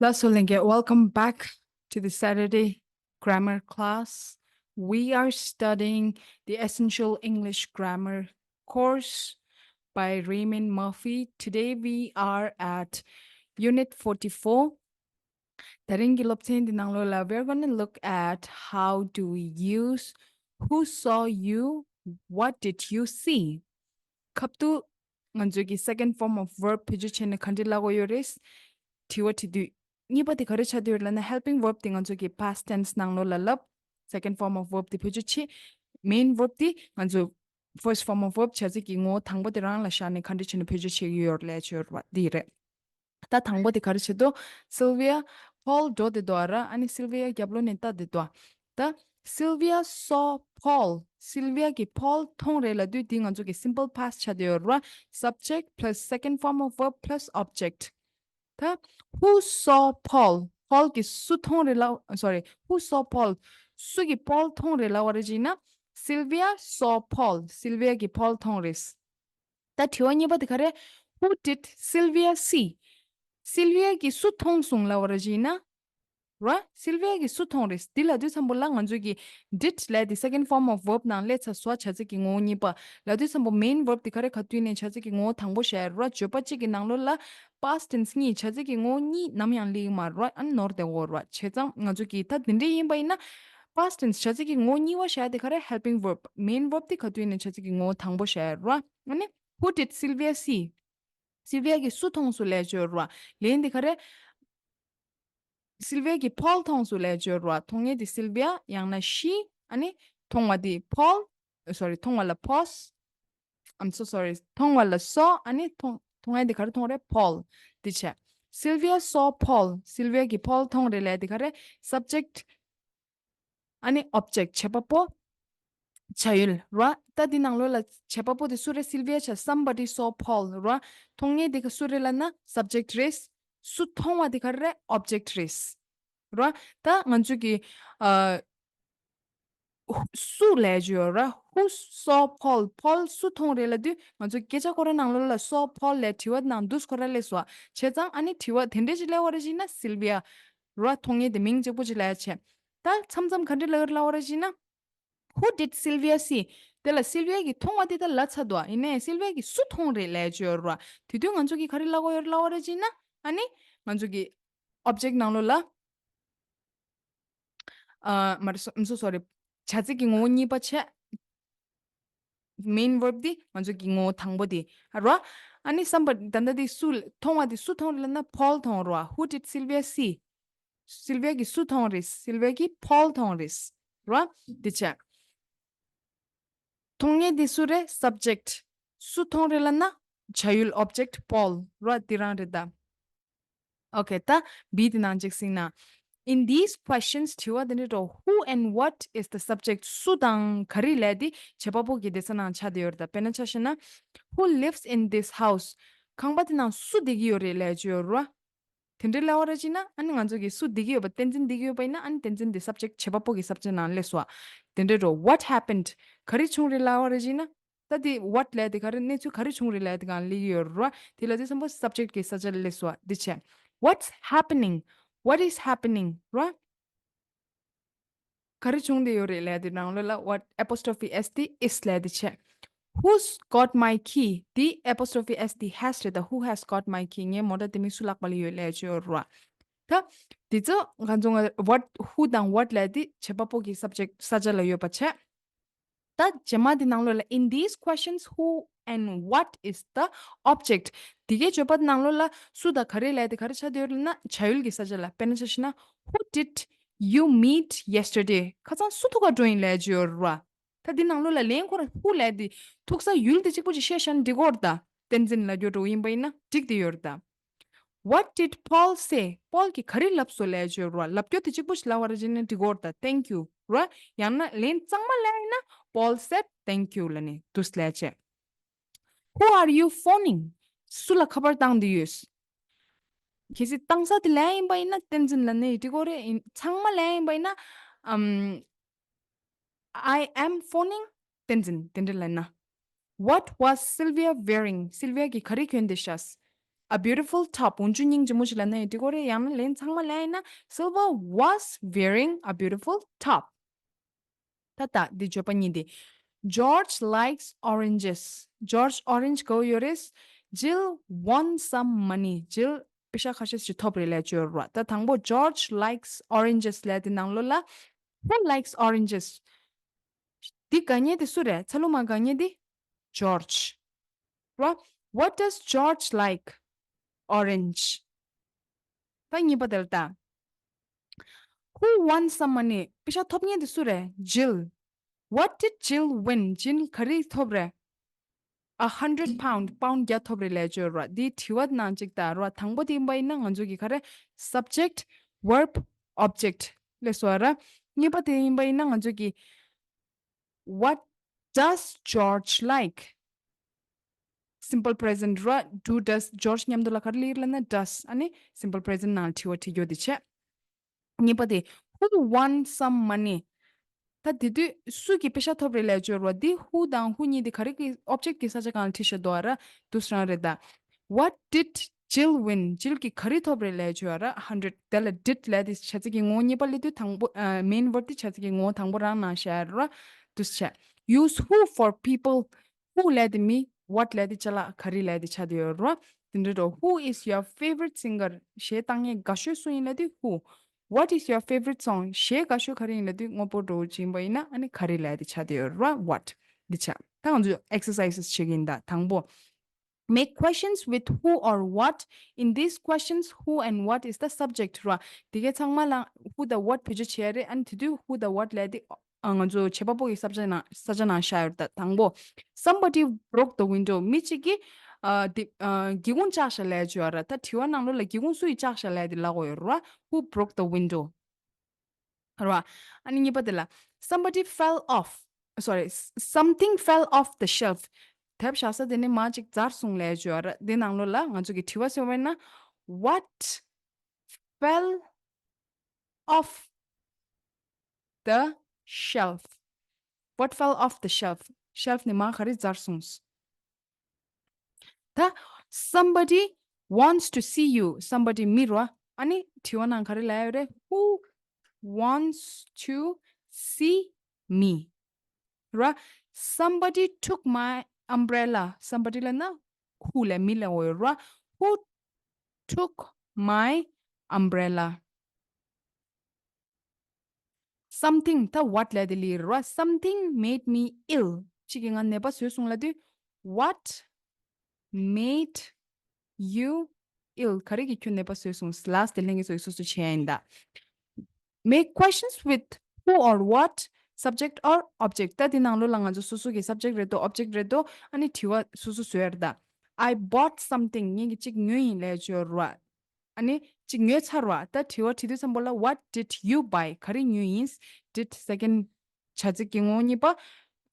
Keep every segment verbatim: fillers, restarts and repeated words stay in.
ལགས་སོ་ལྷན་རྒྱས། Welcome back to the Saturday grammar class. We are studying the Essential English Grammar course by Raymond Murphy. Today we are at Unit forty-four. དེ་རིང་གི་སློབ་ཚན་འདི་ནང་ལོགས་ལ we're gonna look at how do we use who saw you, what did you see? སྐབས་དུ་ང་ཚོས་ཀྱི་second form of verb བེད་སྤྱོད་བྱས་ནས་ག་འདྲ་ལབ་དགོས་ཡོད་རེད། དྲི་བ་དྲི་དུས་གཉིས་པ་དེ་ག་རེ་ཆགས་བསྡད་ཡོད་ལབ་ན། helping verb དེ་ང་ཚོས་ཀྱི་past tense ནང་ལོགས་ལ་ལབ། second form of verb དེ་བེད་སྤྱོད་བྱེད། main verb དེ་ང་ཚོས་first form of verb བྱ་ཚིག་གི་ངོ་བོ་དང་པོ་དེ་རང་ལ་བཞག་ནས་ག་འདྲ་བྱས་ནས་བེད་སྤྱོད་བྱེད་ཀྱི་ཡོད་ལབ་ཡོད་རེད་པ། འདི་རེད། ད་དང་པོ་དེ་ག་རེ་བྱེད་དོ། Sylvia, Paul འགྲོ་བསྡད་འདུག་ཨ་ར། ཨ་ནི་Sylvia རྒྱབ་ལོགས་ནས་ལྟ་བསྡད་འདུག་ད་Sylvia saw Paul. Sylvia གིས་Paul མཐོང་རེད་ལབ་དུས་འདི་ང་ཚོ་གི་simple past ཆགས་བསྡད་ཡོད་རེད་པ། subject plus second form of verb plus object. ད་who saw Paul? Paul གིས་སུ་མཐོང་རེད་ལབ། sorry, who saw Paul? སུ་གིས་Paul མཐོང་རེད་ལབ་པ་རེད་ཅེ་ན། Sylvia saw Paul. Sylvia གིས་Paul མཐོང་རེད། ད་དྲི་བ་གཉིས་པ་དེ་ག་རེ། Who did Sylvia see? Sylvia གིས་སུ་མཐོང་སོང་ལབ་པ་རེད་ཅེ་ན། ར། Sylvia གིས་སུ་མཐོང་རེད། འདི་ལབ་དུས་ཙམ་པོ་ལ་ང་ཚོ་གི་did ལབ་དེ་second form of verb ནང་སླེབས་ཚར་སོང་བ། བྱ་ཚིག་གི་ངོ་བོ་གཉིས་པ། ལབ་དུས་ཙམ་པོ་main verb དེ་ག་རེ་ག་དུས་ནས་བྱ་ཚིག་གི་ངོ་བོ་དང་པོ་བཞག་ཡོད་ར། བརྗོད་པ་གཅིག་གི་ནང་ལོགས་ལ་past tense གཉིས། བྱ་ཚིག་གི་ངོ་བོ་གཉིས་ནམ་ཡང་སླེབས་ཀྱི་མ་རེད་ར། ཨ་ནི་ནོར་བསྡད་ཡོད་ར། བྱས་ཙང་ང་ཚོ་གི་ད་དེ་འདྲ་ཡིན་པ་ཡིན་ན། past tense བྱ་ཚིག་གི་ངོ་བོ་གཉིས་པ་བཞག་དེ་ག་རེ། helping verb. main verb དེ་ག་དུས་ནས་བྱ་ཚིག་གི་ངོ་བོ་དང་པོ་བཞག་ཡོད་ར། ཨ་ནི་who did Sylvia see? Sylvia གིས་སུ་མཐོང་སོང་ལབ་ཡོད་ར། ལན་དེ་ག་རེ། Sylvia གིས་Paul མཐོང་སོང་ལབ་ཡོད་ར། མཐོང་མཁན་དེ་Sylvia ཡང་ན་she། ཨ་ནི་མཐོང་བ་དེ་Paul། sorry, མཐོང་བ་ལ་Paul། I'm so sorry. མཐོང་བ་ལ་saw། ཨ་ནི་མཐོང་མཐོང་མཁན་དེ་ག་རེ་མཐོང་རེད། Paul དེ་བྱས། Sylvia saw Paul. Sylvia གིས་Paul མཐོང་རེད་ལབ་དེ་ག་རེ། subject ཨ་ནི་object བྱེད་པ་པོ། བྱ་ཡུལ་ར། ད་འདི་ནང་ལོགས་ལ་བྱེད་པ་པོ་དེ་སུ་རེད། Sylvia བྱས། somebody saw Paul ར། མཐོང་མཁན་དེ་ག་སུ་རེད་ལབ་ན་subject རེད། སུ་མཐོང་བ་དེ་ག་རེ། object རེད། ར། ད་ང་ཚོ་གི་ཨ། སུ་ལབ་ཡོད་ར། Who saw Paul? Paul སུ་མཐོང་རེད་ལབ་དུས་ང་ཚོ་སྐད་ཆ་ཁོ་ར་ནང་ལོགས་ལ་saw Paul ལབ་དྲི་བ་ནང་དུས་ཁོ་ར་སླེབས་སོང་བ། བྱས་ཙང་ཨ་ནི་དྲི་བ་དེ་འདྲ་ཞིག་སླེབས་པ་རེད་ཅེ་ན། Sylvia ར། མཐོང་མཁན་དེ་མིང་གཅིག་པོ་ཅིག་ལབ་ཡ་བྱས། ད་མཚམས་མཚམས་ག་འདྲ་ལབ་ཡོད་ལབ་པ་རེད་ཅེ་ན། Who did Sylvia see? དེ་ལ་Sylvia གིས་མཐོང་བ་དེ་ད་ལབ་ཚར་འདུག་ཡིན་ནའི་Sylvia གིས་སུ་མཐོང་རེད་ལབ་ཡོད་ར། དེ་དུས་ང་ཚོ་གིས་ག་རེ་ལབ་དགོས་ཡོད་ལབ་པ་རེད་ཅེ་ན། ཨ་ནི་ང་ཚོ་གི་object ནང་ལོགས་ལ། ཨ། མ་རེད། I'm so sorry. བྱ་ཚིག་གི་ངོ་བོ་གཉིས་པ་བྱས། main verb དེ་ང་ཚོ་གི་ངོ་བོ་དང་པོ་དེ་ར། ཨ་ནི་somebody ད་ལྟ་དེ་སུ་མཐོང་བ་དེ་སུ་མཐོང་རེད་ལབ་ན་Paul མཐོང་ར། Who did Sylvia see? Sylvia གིས་སུ་མཐོང་རེད། Sylvia གིས་Paul མཐོང་རེད་ར། དེ་བྱས། མཐོང་མཁན་དེ་སུ་རེད། subject སུ་མཐོང་རེད་ལབ་ན་བྱ་ཡུལ་object Paul ར། དེ་རང་རེད་ད། Okay, ད་B དེ་ནང་གཅིག་སྲིང་ན། In these questions དྲི་བ་དེ་འདྲ་འགྲོ། Who and what is the subject? སུ་དང་ག་རེ་ལབ་དེ་བྱེད་པ་པོ་གི་སྡེ་ཚན་ནང་ཆགས་བསྡད་ཡོད་རེད་ད། དཔེར་ན་ཆ་བཞག་ན། Who lives in this house? ཁང་པ་དེ་ནང་སུ་བསྡད་ཀྱི་ཡོད་རེད་ལབ་ཡོད་ར། དེ་འདྲ་ལབ་པ་རེད་ཅེ་ན། ཨ་ནི་ང་ཚོ་གིས་སུ་བསྡད་ཀྱི་ཡོད་པ། བསྟན་འཛིན་བསྡད་ཀྱི་ཡོད་པ་ཡིན་ན། ཨ་ནི་བསྟན་འཛིན་དེ་subject བྱེད་པ་པོ་གི་subject ནང་སླེབས་སོང་བ། དེ་འདྲ་འགྲོ། What happened? ག་རེ་བྱུང་རེད་ལབ་པ་རེད་ཅེ་ན། ད་དེ་what ལབ་དེ་ག་རེ། གནས་ཚུལ་ག་རེ་བྱུང་རེད་ལབ་དེ་གང་སླེབས་ཀྱི་ཡོད་ར། དེ་ལབ་དུས་ཙམ་པོ་subject གི་ས་ཆ་ལ་སླེབས་སོང་བ། འདི་བྱས། What's happening? What is happening? ར། ག་རེ་བྱུང་བསྡད་ཡོད་རེད་ལབ་དེ་ནང་ལོགས་ལ་what apostrophe S དེ་is ལབ་དེ་བྱས། Who's got my key? དེ་apostrophe S དེ་has རེད་ད། Who has got my key? ངའི་མོ་ཊ་དེ་མིའི་སུ་ལག་པ་ལ་ཡོད་ལབ་ཡོད་ར། ད་དེ་ཚོ་ང་ཚོ་ང་what, who དང་what ལབ་དེ་བྱེད་པ་པོ་གི་subject ས་ཆ་ལ་ཡོད་པ་བྱས། ད་རྗེས་མ་དེ་ནང་ལོགས་ལ། In these questions, who and what is the object? དེ་གའི་བརྗོད་པ་དེ་ནང་ལོགས་ལ་སུ་དང་ག་རེ་ལབ་དེ་ག་རེ་ཆགས་བསྡད་ཡོད་ལབ་ན་བྱ་ཡུལ་གྱི་ས་ཆ་ལ། དཔེར་ན་ཆ་བཞག་ན། Who did you meet yesterday? ཁ་སང་སུ་ཐུག་ག་འགྲོ་ཡིན་ལབ་ཀྱི་ཡོད་རེད་བ། ད་འདི་ནང་ལོགས་ལ་ལན་ཁོ་ར་who ལབ་དེ་ཐུག་ས་ཡུལ་དེ་གཅིག་པོ་ཅིག་བཤད་བཞག་ན་འགྲིག་གི་ཡོད་རེད་ད། བསྟན་འཛིན་ལབ་རྒྱུ་འགྲོ་ཡིན་པ་ཡིན་ན་འགྲིག་བསྡད་ཡོད་རེད་ད། What did Paul say? པོལ་གྱིས་ག་རེ་ལབ་སོང་ལབ་ཀྱི་ཡོད་རེད་བ། ལབ་རྒྱུ་དེ་གཅིག་པོ་ཞིག་ལབ་པ་རེད་ཅེ་ན་འགྲིག་གི་ཡོད་རེད་ད། Thank you ར། ཡང་ན་ལན་གཙང་མ་ལབ་ཡིན་ན། Paul said thank you ལབ་ནས་འདུག་ལབ་བྱས། Who are you phoning? སུ་ལ་ཁ་པར་བཏང་བསྡད་ཡོད། གལ་སྲིད་བཏང་ས་དེ་ལབ་ཡིན་པ་ཡིན་ན་བསྟན་འཛིན་ལབ་ནས་འགྲིག་གི་རེད། ཡིན་ཚང་མ་ལབ་ཡིན་པ་ཡིན་ན། ཨམ། I am phoning བསྟན་འཛིན། དེ་འདྲ་ལབ་ན། What was Sylvia wearing? སིལ་ཝི་ཡ་གིས་ག་རེ་གྱོན་བསྡད་ཤག a beautiful top. འོན་ཀྱང་སྙིང་རྗེ་མོ་ཞིག་ལབ་ན་ཡང་འགྲིག་གི་རེད། ཡང་ན་ལན་ཚང་མ་ལབ་ཡིན་ན། Silver was wearing a beautiful top. ད་ད་འདི་བརྗོད་པ་གཉིས་དེ། George likes oranges. George orange དགའ་པོ་ཡོད་རེད། Jill won some money. Jill པེ་ཤག་ཁ་ཤས་ཤིག་ཐོབ་རེད་ལབ་བརྗོད་ར། ད་དང་པོ་George likes oranges ལབ་དེ་ནང་ལོགས་ལ། Who likes oranges? འདི་དགའ་མཁན་དེ་སུ་རེད། ཚ་ལུ་མ་དགའ་མཁན་དེ་George ར། What does George like? Orange. ད་གཉིས་པ་དེ་ལ་ལྟ། Who won some money? པེ་ཤག་ཐོབ་མཁན་དེ་སུ་རེད། Jill. What did Jill win? Jill ག་རེ་ཐོབ་རེད། A hundred pound. པའུན་བརྒྱ་ཐོབ་རེད་ལབ་བརྗོད་ར། འདི་དྲི་བ་ནང་གཅིག་ལྟ་ར། དང་པོ་དེ་ཡིན་པ་ཡིན་ན་ང་ཚོ་གི་ག་རེ། Subject, verb, object ལབ་སོང་ར། གཉིས་པ་དེ་ཡིན་པ་ཡིན་ན་ང་ཚོ་གི What does George like? Simple present ར། Do, does, George མཉམ་དུ་ལ་ག་རེ་ལབ་ཡོད་ལབ་ན་does. ཨ་ནི་simple present ནང་དྲི་བ་དྲི་རྒྱུ་དེ་བྱས། གཉིས་པ་དེ། Who won some money? ད་དེ་དུས་སུ་གིས་པེ་ཤག་ཐོབ་རེད་ལབ་བརྗོད་ར། འདི་who དང་who གཉིས་དེ་ག་རེ་གི་object གི་ས་ཆ་གང་ལ་བྲིས་བཞག་འདུག་ར། དུ་སྲང་རེད་ད། What did Jill win? Jill གིས་ག་རེ་ཐོབ་རེད་ལབ་བརྗོད་ར། Hundred. དེ་ལ་did ལབ་དེ་བྱ་ཚིག་གི་ངོ་བོ་གཉིས་པ་སླེབས་དུས་དང་པོ། ཨ། main verb དེ་བྱ་ཚིག་གི་ངོ་བོ་དང་པོ་རང་ནང་བཞག་ར། དུ་བྱས། Use who for people. Who ལབ་དེ་མི། What ལབ་དེ་ཅ་ལག་ག་རེ་ལབ་དེ་ཆགས་བསྡད་ཡོད་ར། དེ་འདྲ་འགྲོ། Who is your favorite singer? གཞས་བཏང་མཁན་དགའ་ཤོས་སུ་ཡིན་ལབ་དུས་who. What is your favorite song? གཞས་དགའ་ཤོས་ག་རེ་ཡིན་ལབ་དུས་དངོས་པོ་འགྲོ་བོ་ཅིག་ཡིན་པ་ཡིན་ན་ཨ་ནི་ག་རེ་ལབ་དེ་ཆགས་བསྡད་ཡོད་ར། What. འདི་ཆགས། ད་ང་ཚོ་exercises བྱེད་ཀྱི་ཡིན་ད། དང་པོ། Make questions with who or what. In these questions, who and what is the subject ར། དེ་གའི་ཚང་མ་ལ་who དང་what བེད་སྤྱོད་བྱས་རེད། ཨ་ནི་དེ་དུས་who དང་what ལབ་དེ། ཨ། ང་ཚོ་བྱེད་པ་པོ་གི་ས་ཆ་ནང་ས་ཆ་ནང་བཞག་ཡོད་ད། དང་པོ། Somebody broke the window. མི་གཅིག་གིས། ཨ། དེ། ཨ། སྒེའུ་ཁུང་བཅག་བཞག་ལབ་བརྗོད་ར། ད་དྲི་བ་ནང་ལོགས་ལ་སྒེའུ་ཁུང་སུ་ཡིས་བཅག་བཞག་ལབ་དེ་ལབ་དགོས་ཡོད་ར། Who broke the window ར། ཨ་ནི་གཉིས་པ་དེ་ལ། Somebody fell off. Sorry, something fell off the shelf. དེབ་བཞག་ས་དེ་ནས་མར་ཅིག་འཛར་སོང་ལབ་བརྗོད་ར། དེ་ནང་ལོགས་ལ་ང་ཚོ་གི་དྲི་བ་ཟེར་བ་ཡིན་ན། What fell off the shelf? What fell off the shelf? Shelf ནས་མར་ག་རེ་འཛར་སོང་། ད། Somebody wants to see you. Somebody མི་ར། ཨ་ནི་དྲི་བ་ནང་ག་རེ་ལབ་ཡོད་རེད། Who wants to see me ར། Somebody took my umbrella. Somebody ལབ་ན་who ལབ་མི་ལབ་འོ་ཡོད་ར། Who took my umbrella? Something. ད་what ལབ་དེ་ལི་ར། Something made me ill. གཅིག་གིས་ང་ནད་པ་བཟོས་སོང་ལབ་དུས། What made you ill? ག་རེ་གིས་ཁྱོད་ནད་པ་བཟོས་སོང་། Last དེ་ལྷན་རྒྱས་ཚོ་ཡི་སོ་སོ་བྱས་ཡིན་ད། Make questions with who or what, subject or object. ད་དེ་ནང་ལོགས་ལ་ང་ཚོ་སོ་སོ་གི་subject རེད་དོ། object རེད་དོ། ཨ་ནི་དྲི་བ་སོ་སོ་བཟོས་ཡ་རེད་ད། I bought something. ངས་ཀྱི་གཅིག་ཉོས་ཡིན་ལབ་བརྗོད་ར། ཨ་ནི་གཅིག་ཉོས་ཚར་བ། ད་དྲི་བ་དྲི་དུས་ཙམ་པོ་ལ། What did you buy? ག་རེ་ཉོས་ཡིན། Did second བྱ་ཚིག་གི་ངོ་བོ་གཉིས་པ།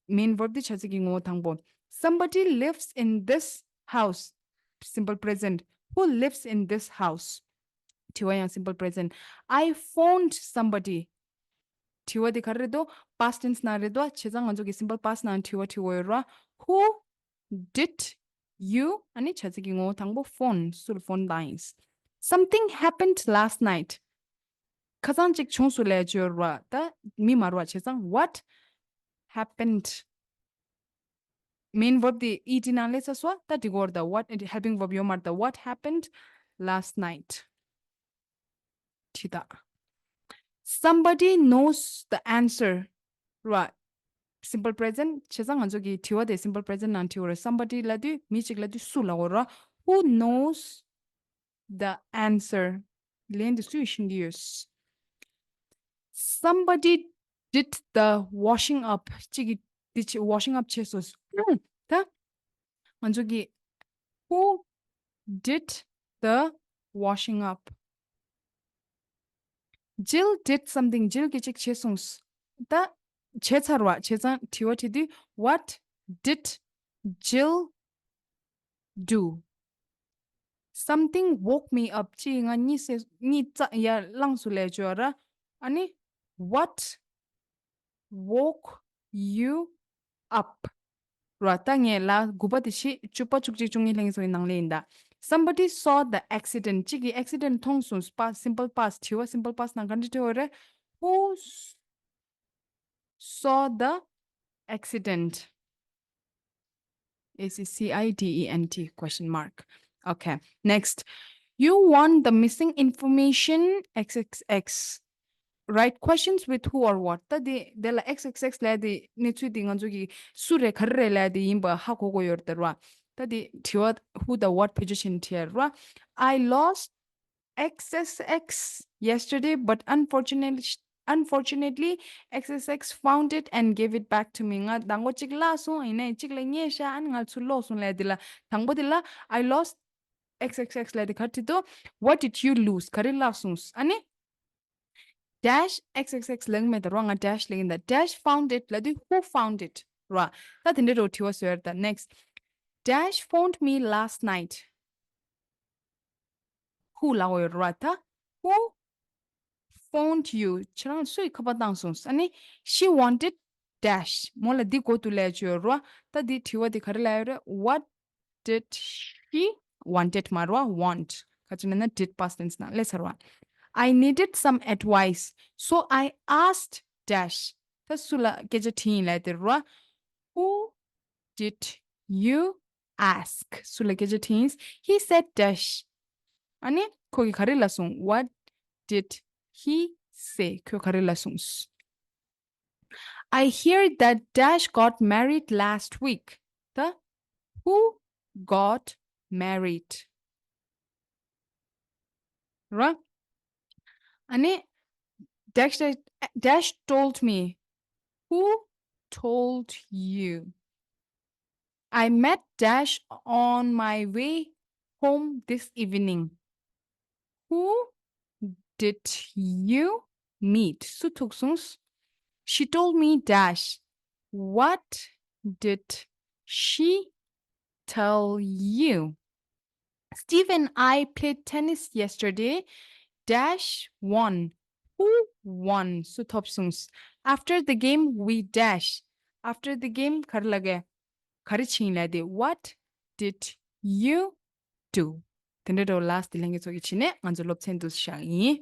Main verb དེ་བྱ་ཚིག་གི་ངོ་བོ་དང་པོ། Somebody lives in this house. Simple present. Who lives in this house? དྲི་བ་ཡང་simple present. I phoned somebody. དྲི་བ་དེ་ག་རེ་རེད་དོ། past tense ནང་རེད་དོ། བྱས་ཙང་ང་ཚོ་གི་simple past ནང་དྲི་བ་དྲི་བ་ཡོད་ར། Who did you? ཨ་ནི་བྱ་ཚིག་གི་ངོ་བོ་དང་པོ་phone. སུ་ལ་phone བཏང་ཡིན། Something happened last night. ཁ་སང་གཅིག་བྱུང་སོང་ལབ་བརྗོད་ར། ད་མི་མ་རེད་བ། བྱས་ཙང་what happened? Main verb དེ་ed ནང་སླེབས་ཚར་སོང་། ད་འགྲིག་གི་རེད་ད། What, helping verb ཡོད་མ་རེད་ད། What happened last night? དྲིས་ད། Somebody knows the answer. ར། Simple present. བྱས་ཙང་ང་ཚོ་གི་དྲི་བ་དེ་simple present ནང་དྲི་བ་རེད། Somebody ལབ་དུས་མི་གཅིག་ལབ་དུས་སུ་ལབ་དགོས་ར། Who knows the answer? ལན་དེ་སུས་ཤེས་ཀྱི་ཡོད། Somebody did the washing up. གཅིག་གིས་དེ་བྱས། washing up བྱས་སོང་། ད་ང་ཚོ་གི། Who did the washing up? Jill did something. Jill གིས་གཅིག་བྱས་སོང་། ད་བྱས་ཚར་བ། བྱས་ཙང་དྲི་བ་དྲི་དུས། What did Jill do? Something woke me up. གཅིག་ང་གཉིད་སད། གཉིད་ཙ་ཡར་ལངས་སོང་ལབ་བརྗོད་ར། ཨ་ནི། What woke you up? ར། ད་ངས་ལ་དགུ་པ་དེ་བྱས། བཅུ་པ་བཅུ་གཅིག་བཅུ་གཉིས་ལྷན་རྒྱས་ཚོ་ཡི་ནང་ལ་ཡིན་ད། Somebody saw the accident. གཅིག་གིས་accident མཐོང་སོང་། past, simple past དྲི་བ། simple past ནང་ག་འདྲ་དྲི་བ་རེད། Who s- saw the accident? A C C I D E N T question mark. Okay, next. You want the missing information X X X. Write questions with who or what. ད་དེ་དེ་ལ་X X X ལབ་དེ་གནས་ཚུལ་དེ་ང་ཚོ་གི་སུ་རེད་ག་རེ་རེད་ལབ་དེ་ཡིན་པ་ཧ་གོ་གོ་ཡོད་རེད་ད་ར། ད་དེ་དྲི་བ་who དང་what བེད་སྤྱོད་བྱས་ནས་དྲིས་ཡ་རེད་བ། I lost X X X yesterday, but unfortunately, unfortunately, X X X found it and gave it back to me. ང་མདང་དགོང་གཅིག་བརླག་སོང་། ཡིན་ནའི་གཅིག་ལ་རྙེད་ཤག་ཨ་ནི་ང་ཚུར་སློག་སོང་ལབ་དེ་ལ། དང་པོ་དེ་ལ་I lost X X X ལབ་དེ་ག་རེ་དྲིས་འདུག What did you lose? ག་རེ་བརླག་སོང་། ཨ་ནི། Dash X X X ལབ་མེད་ད་ར། ང་dash ལབ་ཡིན་ད། Dash found it ལབ་དུས་who found it ར། ད་དེ་འདྲ་རོ་དྲི་བ་བཟོས་ཡོད་ད། Next. Dash phoned me last night. Who ལབ་ཡོད་ར་ད། Who phoned you? ཁྱེད་རང་སུས་ཁ་པར་བཏང་སོང་། ཨ་ནི། She wanted dash. མོ་ལ་འདི་དགོས་འདུག་ལབ་ཡོད་ར། ད་འདི་དྲི་བ་འདི་ག་རེ་ལབ་ཡོད་ར། What did she wanted མ་ར། Want ག་ཅི་ན་ན་did past tense ན་ལས་ཚར་བ། I needed some advice, so I asked dash. ད་སུ་ལ་སྐད་ཆ་དྲིས་ཡིན་ལབ་དེ་ར། Who did you ask? སུ་ལ་སྐད་ཆ་དྲིས་ཡིན། He said dash. ཨ་ནི་ཁོ་གིས་ག་རེ་ལབ་སོང་། What did he say? ཁོས་ག་རེ་ལབ་སོང་། I hear that Dash got married last week. ད་who got married ར། ཨ་ནི། Dash, Dash told me. Who told you? I met Dash on my way home this evening. Who did you meet? སུ་ཐུག་སོང་། She told me dash. What did she tell you? Steve and I played tennis yesterday. Dash won. Who won? སུ་ཐོབ་སོང་། After the game, we dash. After the game ག་རེ་ལབ་ག་ག་རེ་བྱས་ཡིན་ལབ་དེ། What did you do? དེ་འདྲ་འདྲ་བོ་last དེ་ལྷན་རྒྱས་ཚོ་གིས་བྱས་ནས་ང་ཚོ་སློབ་ཚན་འདུག་བཞག་ཡིན།